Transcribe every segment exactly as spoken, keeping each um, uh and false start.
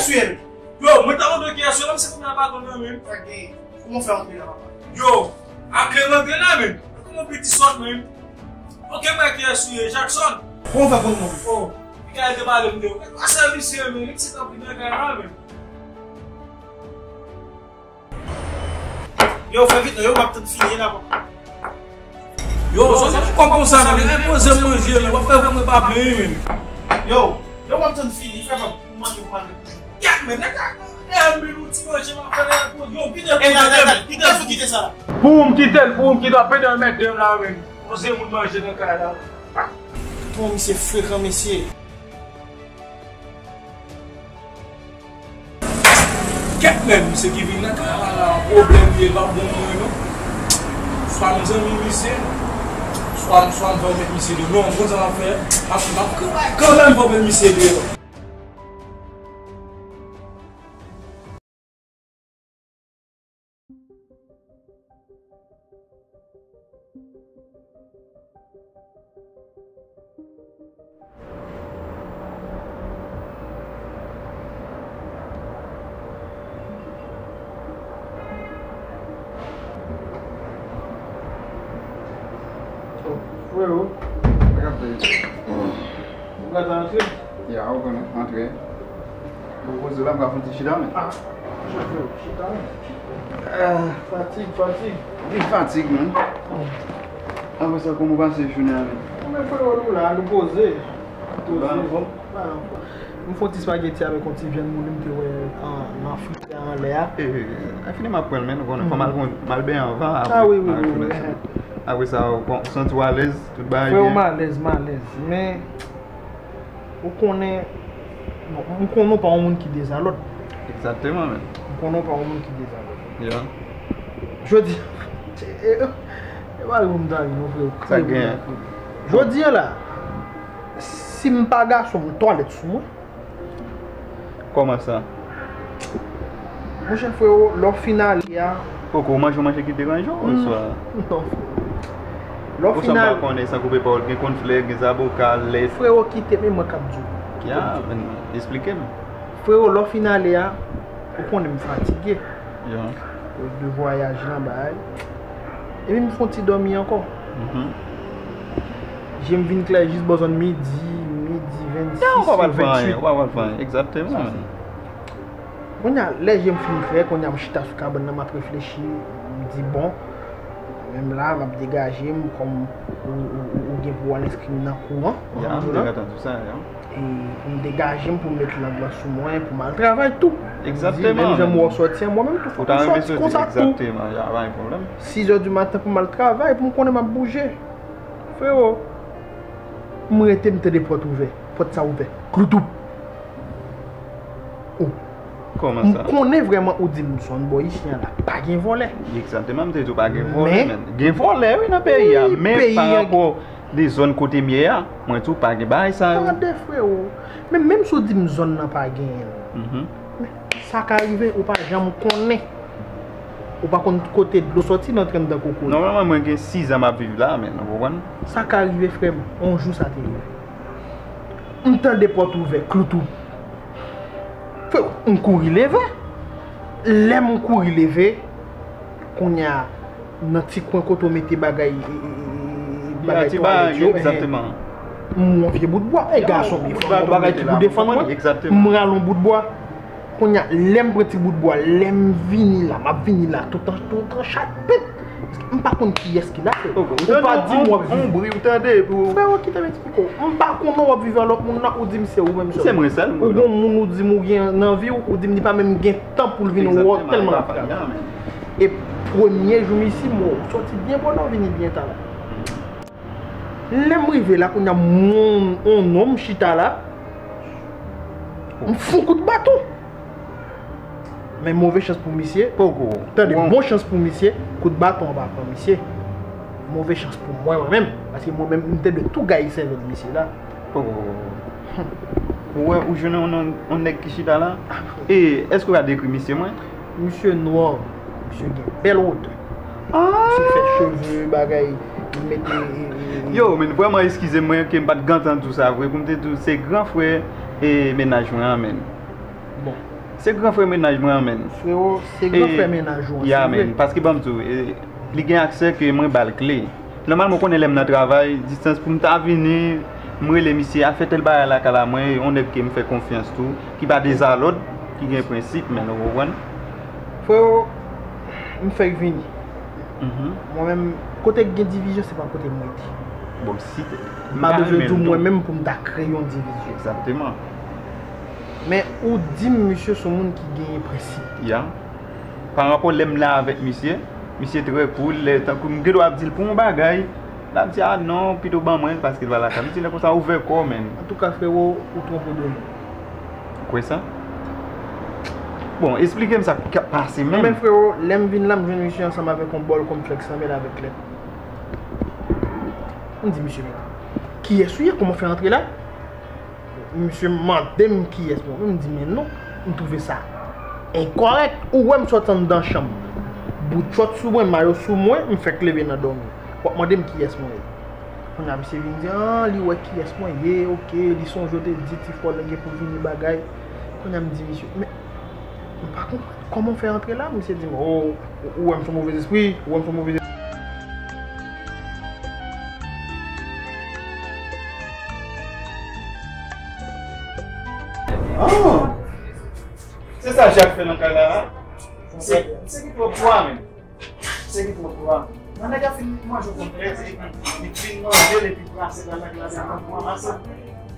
Swiv. Yo, mwen ta mande kiyès yo, menm si kounye a pa konn nan menm. Sa gen. Kòman w fè antre la, papa? Yo, a kle m antre la, menm. Kòman piti sòt, menm? Ok, mwen kiyès ou ye, Jackson? Kòman w fè konn non? Oh, li ka ede pale m de ou. Mwen pa sèvi serye, menm. Li se tankou nan kay la, menm. Yo, fè vit non, yo, m ap tann fini la, papa. Yo, sa se kòm konsa, menm. Enpoze m manje, menm. W ap fè vre mwen pa plen, menm. Yo, yo, m ap tann fini, frè, m ap manje pou manje. Gad, men, nèg la, e, men, nou ti manje, m ap fè, yo, kite l, kite l, kite l, kite l. Pou m kite l, pou m kite l, ap pede mèt de m la, menm. Poze moun manje nan kay la. Bon, misye frekan, mesye. Kèt menm, misye ki vin nan kay la, la, pwoblèm li ye, l pa bon pou mwen, non. Swa m zanmi misye, swa, swa m fè met misye deyò. Non, konn sa m ap fè, m ap, m ap kanmenm fè met misye deyò. Frero, sa k ap fèt? Ou prèt a antre? Ya, ou konnen, antre. Bon, poze la, m ka fè yon ti chita, men. Ah, chita, chita, men. Ah, fatig, fatig. Wi, fatig, men. Apre sa, kòman w pase jounen an, men? Mwen, frero, nou la, nou poze. Poze. Ba, anfòm? Ba, anfòm. M fè yon ti spageti avèk yon ti vyann mouli m te wè an, nan frizè anlè a. E, e, e, fini m ap pran l, men, nou konnen. Fò m al, m al benyen anvan, apre, ah, wi, wi, wi, wi. Apre sa, ou santi w alèz, tout bagay byen? Frero, m alèz, m alèz. Men, ou konnen, bon, m konnen w pa yon moun ki dezalòd. Egzakteman, men. M konnen w pa yon moun ki dezalòd. Ya. Jodi, e, e, e pa rive m ta ri, non, frero. Sa gen? Jodi a la, si m pa gason, m twalèt sou mwen. Kòman sa? Monchè frero, lè w fin ale a. Poko, w manje yon manje ki deranje w, oswa? Non, frero. Lè w fin ale. Ou sanble pa konnen, san koupe pawòl, gen kònflè, gen zaboka, lèt. Frero, kite, men mwen k ap di w. Ya, men, esplike m. Frero, lè w fin ale a, ou konnen m fatige. Ya. De vwayaj lan, bagay. Epi m fè yon ti dòmi ankò. Mhm. Je m vin klè jis bò zòn midi, midi vennsis, venntuit. Ya, ou pa pral fè anyen, ou pa pral fè anyen, egzakteman. Kounye a, lè je m fin klè, kounye a m chita sou kabann nan, m ap reflechi, m di, bon, menm la, m ap degaje m, kòm ou, ou, ou, ou gen pou w al enskri m nan kou an, ya, m te gentan di w sa, ya. E pou m degaje m, pou m met lang lan sou mwen, pou m al travay tou. Egzakteman. Menm jan m wè w sòti an, mwen menm tou, fòk m sòti konsa tou. Egzakteman, ya, pa gen pwoblèm. Sizè di maten pou m al travay, pou m konnen m ap bouje. Frero, m rete, m tande pòt ouvè. Pòt sa ouvè. Kloutou. Oh. Kòman sa? M konnen vrèman ou di m zòn bò isi an la, pa gen vòlè. Egzakteman, m te di w pa gen vòlè, men, men gen vòlè, wi, nan peyi a, men pa rapò de zòn kote m ye a, mwen tou pa gen bagay sa yo. Tande, frero. Men menm si w di m zòn nan pa genyen l. Mhm. Men sa ka rive, ou pa janm konnen. Ou pa konn kote dlo sòti nan trenn dan kokoye. Nòmalman, mwen gen sis an m ap viv la, men, ou konprann? Sa ka rive, frè m, yon jou sa te rive. M tande pòt ouvè, kloutou. Frè, m kouri leve. Lè m kouri leve, kounye a, nan ti kwen kote w mete bagay, e, e, e, e, bagay twalèt yo, egzakteman. M wè yon vye bout bwa, e gason, men fò m wè yon bagay ki pou defann mwen. M rale yon bout bwa. Kounye a, lè m pran ti bout bwa, lè m vini la, m ap vini la, tout an, tout an chat, pip! M pa konn kiyès ki la, frè. Ou pa di m w ap viv. Yon bri, ou tande, epi w... Frè, kite m eksplike w. M pa konnen w ap viv a lòt moun nan, ou di m se ou menm sèlman. Se mwen sèl, ou gon moun ou di m ou gen nan vi w, ou di m li pa menm gen tan pou l vin wè w tèlman l ap travay. E premye jou m isi, m wè w sòti byen bonè, w vini byen ta la. Lè m rive la, kounye a, m wè yon nonm chita la, m fè yon kout baton. Men move chans pou misye. Poko. Tande, bon chans pou misye, kout baton an pa pran misye. Move chans pou mwen, mwen menm. Paske mwen menm, m te dwe tou gaye sèvèl misye la. Poko. Ou wè, ou jwenn yon, yon, yon nèg ki chita la? E, èske w ka dekri misye mwen? Misye nwa, misye gen bèl wotè. Ah! Misye fè cheve, bagay, li mete, e, e, e. Yo, men vrèman eskize mwen ke m pa t gentan di w sa vre, pou m te di w se gran frè e mennaj mwen an, men. Bon. Se gran frè mennaj mwen an, menn. Frewo, se gran frè mennaj ou an, se vre. Ya, menn, paske ban m di w, e, li gen aksè ke mwen ba l kle. Nòmalman, ou konnen lè m nan travay, distans pou m ta vini, m rele misye, al fè tèl bagay lakay la, mwen, yon nèg ke m fè konfyans tou, ki pa dezalòd, ki gen prensip, menn, ou konprann? Frewo, m fèk vini. Mhm. Mwen menm, kote k gen divizyon, se pa kote m rete. Bon, si te, m pa bezwen di w mwen menm pou m ta kreye yon divizyon. Egzakteman. Men ou di m misye se yon moun ki genyen prensip. Ya. Pa rapò lè m la avèk misye, misye trè cool, lè tankou m gen dwa ap di l pou yon bagay, l ap di, "A non, pito ban mwen l paske l pa lakay m." M di nèg konsa ouvè kò w, menn. Antouka, frewo, ou twonpe w de moun. Ou kwè sa? Bon, esplike m sa k ap pase menm. Men frewo, lè m vin la, m jwenn misye ansanm avèk yon bòl kònflèks nan men l avèk lèt. M di misye, "Men, kiyès ou ye? Kòman w fè antre la?" Misye mande m kiyès mwen. M di, "Men non, m twouve sa enkòrèk. Ou wè m sòti anndan chanm, bout chòt sou mwen, mayo sou mwen, m fèk leve nan dòmi. W ap mande m kiyès mwen ye." Kounye a, misye vin di, "An, li wè kiyès mwen ye, oke, li sonje w te di Ti Fòlè gen pou vini bagay." Kounye a, m di misye, "Men, m pa konprann. Kòman w fè antre la?" Misye di m, "O, ou, ou wè m se yon movèzespri, ou wè m se yon movèzespri." Ah! Se sa Jak fè nan kay la, a? Se, se ki twòp pwa, menn. Se ki twòp pwa. Nan nèg la fin manje yon kontrè, epi li fin manje l, epi brase la, la, la, la, ranmase l.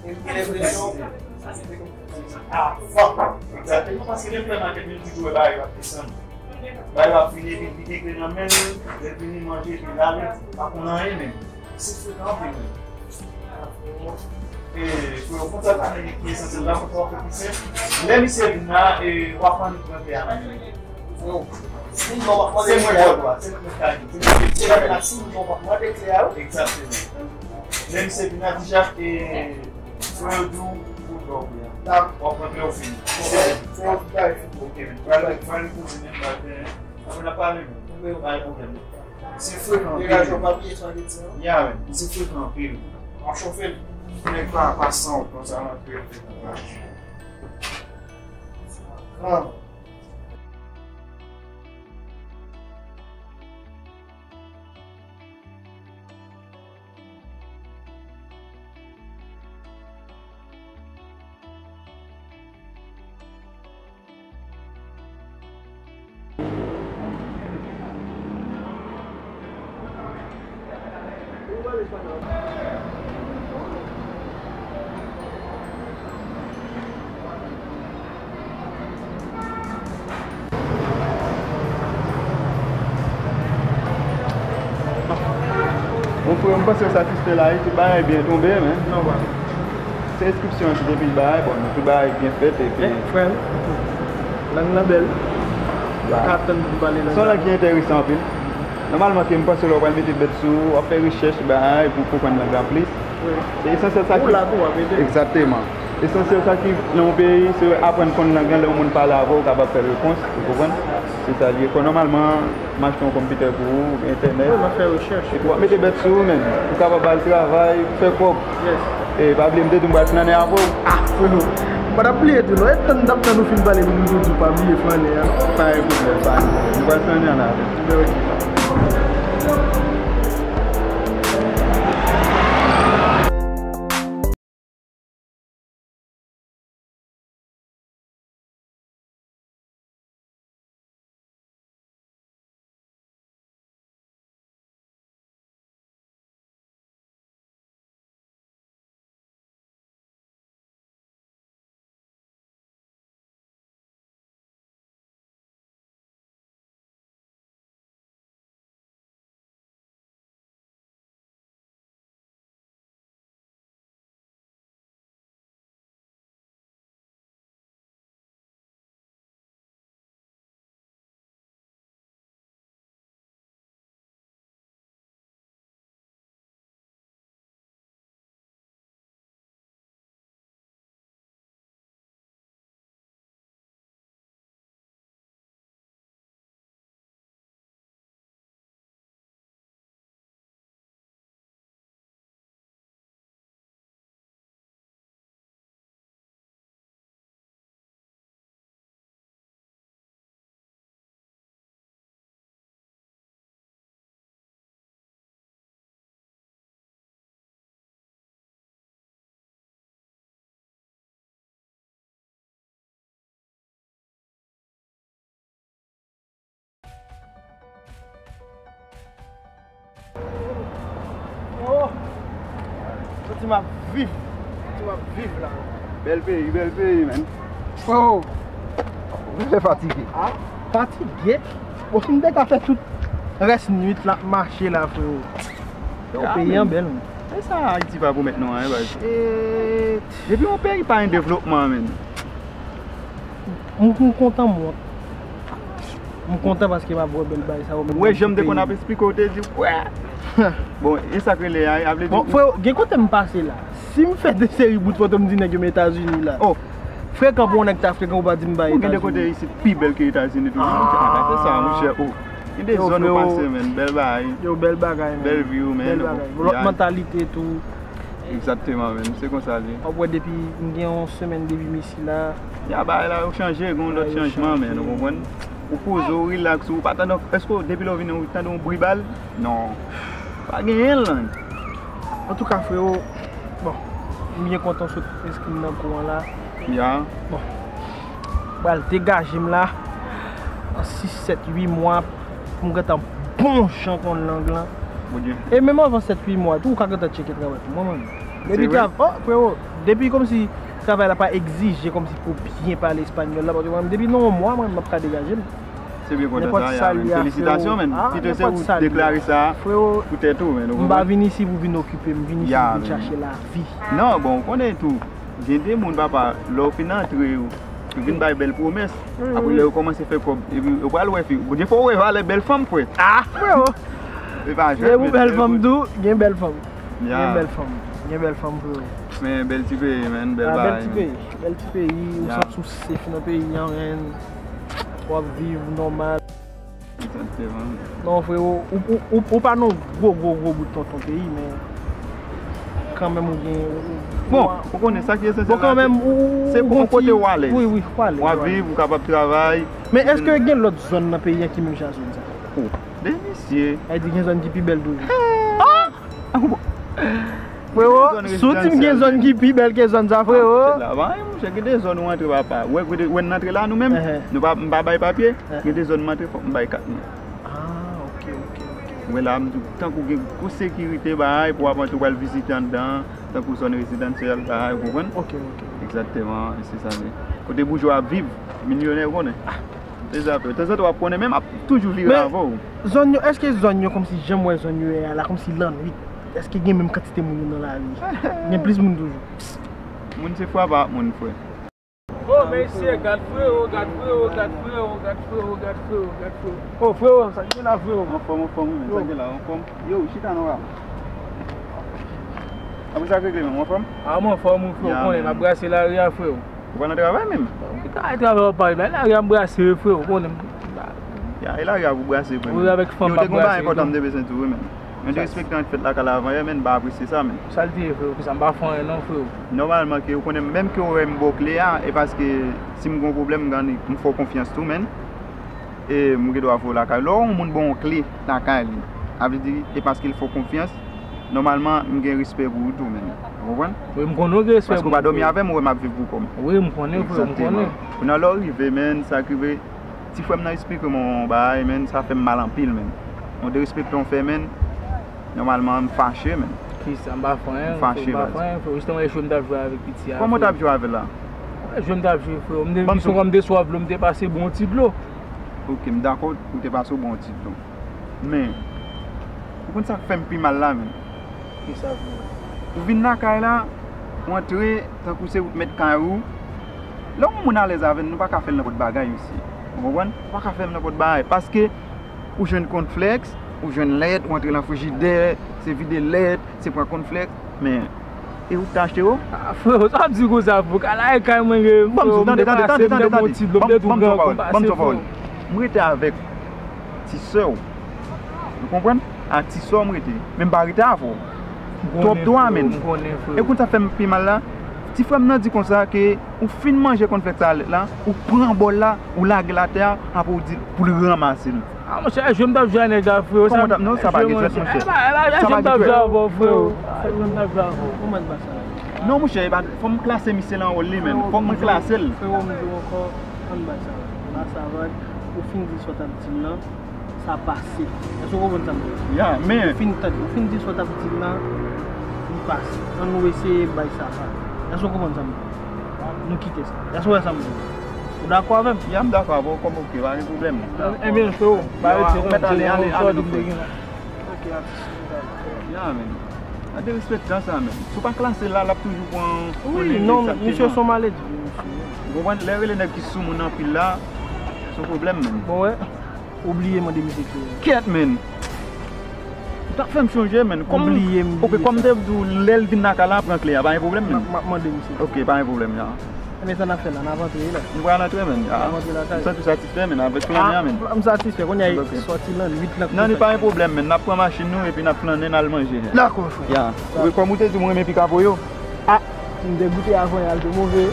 Epi gen enpresyon, sa se te kontrè. Ah, fuck. Egzakteman, paske lè m fè makèt, menm toujou wè bagay yo ap desann. Bagay yo ap vini, epi li gen kle nan men l, lè l vini manje, epi l ale, pa konn anyen menm. Se frekan anpil, menm. E, pou yo konn sa ta vini ki esansyèl la, konn sa w fè ki senp. Lè misye vin la, e, w ap annik pran kle a nan men l. Se mwen vòlò a, se mwen k ka di. Se mwen k ka di. Egzakteman. Lè misye vin la, deja, e, frè yo di w pou w dòmi a. W ap pran kle w fini. Se mwen. Oke, men. Pral, pral poze men, pral, apre n ap pale, men. Pa gen pwoblèm. Se frekan anpil. Degaj ou pa bliye espageti an. Ya, men. Se frekan anpil. W ap chofe l. Nèg pa, pa san w konsa nan kle. Ah. Bon, frè, m panse sa ki fè la, tout bagay byen tonbe, men. Non, pa. Se enskripsyon an ki te pi bagay, bon, men tout bagay byen fèt, epi... Men, frè m, lang lan bèl. Mwen ka tann pou m pale lang lan. Se yon lang ki enteresan anpil. Nòmalman, ke m panse lè w pral mete bèt sou ou, w ap fè rechèch, bagay, pou w konprann lang lan plis. Wi. Se esansyèl sa ki... Ou la tou, w ap ede. Egzakteman. Esansyèl sa ki nan yon peyi, se aprann konn lang lan lè yon moun pale avè w, ou kapab fè repons, ou konprann? Se sa l ye. Kon nòmalman, m achte yon konpitè pou ou, oubyen entènèt. Wi, m ap fè rechèch. Epi w ap mete bèt sou ou menm. Ou kapab al travay, fè kòb. Yes. E pa bliye, m te di w m pral flannen avè w. Ah, freno. M pa t ap bliye tou, non. E tann m t ap tann ou fin pale pou m di w pa bliye flannen an. Pa gen pwoblèm, pa gen pwoblèm. M pral flannen ann avè w. Byen, oke. Ti m ap viv. Ti m ap viv la. Bèl peyi, bèl peyi, menn. Oh. Ou fè fatige. Ah, fatige? Bon, si m te ka fè tout rès nwit la ap mache la, freo. Yo, ah, peyi an bèl, wi. E sa Ayiti pa pwomèt nou anyen, baz. Shit. Depi yon peyi pa gen devlopman, menn. M, m kontan, mwen. M kontan paske m ap wè bèl bagay sa yo. Ou wè jan m te konn ap esplike w, te di, wè. Bon, e sa k rele a, a vle di. Bon, freo, gen kote m pase la. Si m fè de seri bout foto, m di nèg yo, men Etazini la. Oh. Frekan pou yon nèg ta frekan, ou pa di m bay Etazini. Ou gen de kote isit pi bèl ke Etazini toujou. Ah, se sa, monchè. Oh. Gen de zòn ou pase, menn. Bèl bagay. Yo, bèl bagay, menn. Bèl vi, menn. Bèl bagay. Lòt mantalite tou. Egzakteman, menn. Se konsa l ye. W ap wè depi m gen yon semèn depi m isi la. Ya, bagay la yo chanje, gen yon lòt chanjman, menn, ou konprann? Ou poze, ou rilaks, ou pa tande, èske w, depi lè w vini, ou tande yon bri bal? Non. Pa genyen l. Antouka, freo, bon, m byen kontan w sot enskri m nan kou an la. Ya. Bon. Pral degaje m la. Nan sis, sèt, uit mwa, pou m gentan bon jan konn lang lan. Bondye. E menm anvan sèt, uit mwa tou, ou ka gentan tcheke travay pou mwen, menm. Depi trav-, oh, freo, depi kòmsi travay la pa egzije kòmsi pou w byen pale espanyòl la, paske mwen, depi nan yon mwa, mwen, m ap ka degaje m. Se byen kontan sa, ya, menn. Felisitasyon, menn. Kite se ou deklare sa pou tèt ou, menn, ou konprann? M pa vin isi pou vin okipe m, m vin isi pou vin chache lavi. Non, bon, ou konnen tou, gen de moun, papa, lè w fin antre yo, yo vin bay bèl pwomès. Apre lè yo kòmanse fè kòb, epi yo pral wè fi. Bondye fè w wè valè bèl fanm, frè. Ah, freo! E pa jwèt, menn. Pou bèl fanm tou, gen bèl fanm. Gen bèl fanm. Gen bèl fanm, freo. Men bèl ti peyi, menn, bèl bagay, menn. Bèl ti peyi, bèl ti peyi, ou santi w safe nan peyi an, menn. W ap viv nòmal. Egzakteman. Non, freo, ou, ou, ou, ou pa nan gwo, gwo, gwo bout tonton peyi, men kanmenm ou gen, ou, ou, bon, ou konnen sa ki esansyèl la, kanmenm, ou, se pou yon kote ou alèz. Wi, wi, ou alèz, ou ap viv, ou kapab travay. Men èske gen lòt zòn nan peyi an ki menm jan zòn sa? Oh, de misye. Sa vle di gen zòn ki pi bèl toujou. Ah! Freo, si w di m gen zòn ki pi bèl ke zòn sa, freo. Monchè, gen de zòn ou antre, papa. Wè, wè n antre la, nou menm, nou pa, m pa bay papye. Gen de zòn m antre, fòk m bay kat mwen. Ah, ok, ok, ok. Wè la, m di w, tankou gen gwo sekirite, bagay, pou w ap antre, w al vizite anndan, tankou zòn rezidansyèl, bagay, ou konprann? Ok, ok. Egzakteman, e se sa li ye. Kote boujwa ap viv, milyonè konnen. Se zafè. Tanzantan w ap konnen, men m ap toujou vire avè w. Zòn yo, èske zòn yo kòmsi jan m wè zòn yo ye a la, kòmsi lannwit, èske gen menm kantite moun yo nan lari? Gen plis moun toujou. Moun se fwa pa moun, frè. Oh, mesye, gad freo, gad freo, gad freo, gad freo, gad freo, gad freo. Oh, freo, sa k gen la, freo? Anfòm, anfòm, wi, men, sa k gen la, anfòm. Yo, chita non la. Apre sa k regle menm, ou anfòm? Ah, m anfòm, wi, freo, konnen, m ap brase lari a, freo. Ou pa nan travay menm? Ki travay, travay w ap pale, men lari a m brase, freo, konnen. Ya, e lari a pou brase, frè. Wi, avèk fanm m ap brase tou. Yo, te gen yon bagay enpòtan m te bezwen di w, wi, men. Yon derespektan ki fèt lakay la avan yè, men, m pa apresye sa, men. Sa l te ye, freo? Ki sa, m pa fè anyen non, freo. Nòmalman ke ou konnen menm ke w wè m ba w kle a, e paske si m gen yon pwoblèm, m gade, m fè w konfyans tou, men. E m gen dwa voye w lakay. Lè yon moun ba w yon kle lakay li, sa vle di, e paske l fè w konfyans, nòmalman, m gen respè pou ou tou, men. Ou konprann? Wi, m konnen w gen respè pou mwen, freo. Paske w pa dòmi avè m, ou wè m ap viv pou kò m. Wi, m konnen, freo, m konnen. Egzakteman. Kounye a lè w rive, men, sa k rive, ti frè m nan esplike m yon bagay, men, sa fè m mal anpil, men. Yon derespektan w fè, men, nòmalman, m fache, men. Kisa, m pa fè anyen, m pa fè anyen, freo. Jisteman, e jwe m t ap jwe avèk piti a, freo. Kòman w t ap jwe avè l la? Jwe m t ap jwe, freo. M te, m sonje m te sou avlo, m te pase bon ti dlo. Ok, m dakò, ou te pase w bon ti dlo. Men, ou konn sa k fè m pi mal la, men? Kisa, freo? Ou vin lakay la, ou antre, tankou se ou k mèt kay ou. Lè yon moun alèz avè n, nou pa ka fè l nenpòt bagay, mesye. Ou konprann? Nou pa ka fè l nenpòt bagay. Paske ou jwenn kònflèks, ou jwenn lèt, ou antre nan frijidè, se vide lèt, se pran kònflèks, men e ou ki te achte yo? Ah, freo, sa w ap di konsa, freo? Ka lage kay mwen, freo, m te pase, m te bon ti dlo, m te tou gran kou pase, freo. M rete avèk ti sè w. Ou konprann? Ak ti sè w m rete. Men m pa rete avè w. Twòp dwa, men. M konnen, freo. E konn sa fè m pi mal la? Ti frè m nan di konsa ke ou fin manje kònflèks sa a lèt la, ou pran bòl la, ou lage l atè a, apre ou di l pou l ranmase l. Ah, monchè, jwe m t ap jwe a nèg la, freo. Kòman w t ap, non, sa pa gen jwèt, monchè. E pa, e pa jwe m t ap jwe avè w, freo. Sa jwe m t ap jwe avè w. Kòman l bat sa la? Non, monchè, e pa, fò m klase misye nan wòl li, men. Fò m klase l. Freo, m di w ankò, ann bat sa la. Bat sa vag, ou fin di sa w t ap di m nan, sa pase. Èske w konprann sa m di w? Ya, men. Ou fin tande, ou fin di sa w t ap di m nan, li Ann nou eseye bay sa pa. Èske w konprann sa m di? Nou kite sa. Èske w wè sa m di? Ou dakò avè m? Ya, m dakò avè w, kòm oke, pa gen pwoblèm. Ebyen, freo, ba yo ti Mèt ale, ale, ale, nou frè. Ok, atis. Ya, men. An derespektan sa, men. Si w pa klase la, l ap toujou pran. Wi, non, misye se yon maledi, wi, misye. Ou konprann? Lè rele nèg ki sou moun anpil la, se yon pwoblèm, men. Bon, wè. Ou bliye mande misye ki. Kèt, men. Ou t ap fè m chonje, men. Kòm, Ou bliye m ok, bliye kòm m sa. Te di w, lè l vin lakay la, pran kle a, pa gen pwoblèm, men. M ap mande misye. Ok, pa gen pwoblèm, ya. Men sa n ap fè la, n ap antre la. Nou pral antre, men. Ya. N ap antre lakay. M santi w satisfè, men, avèk plan an, men. M satisfè. Kounye a, Ok. Sòti nan nwit lan. Nan, li pa gen pwoblèm, men. N ap pran machin nou epi n ap flannen, n al manje. Dakò, frè. Ya. Ou kòm ou te di, mwen renmen pikapo yo. Ah, m te goute avan, y al te move.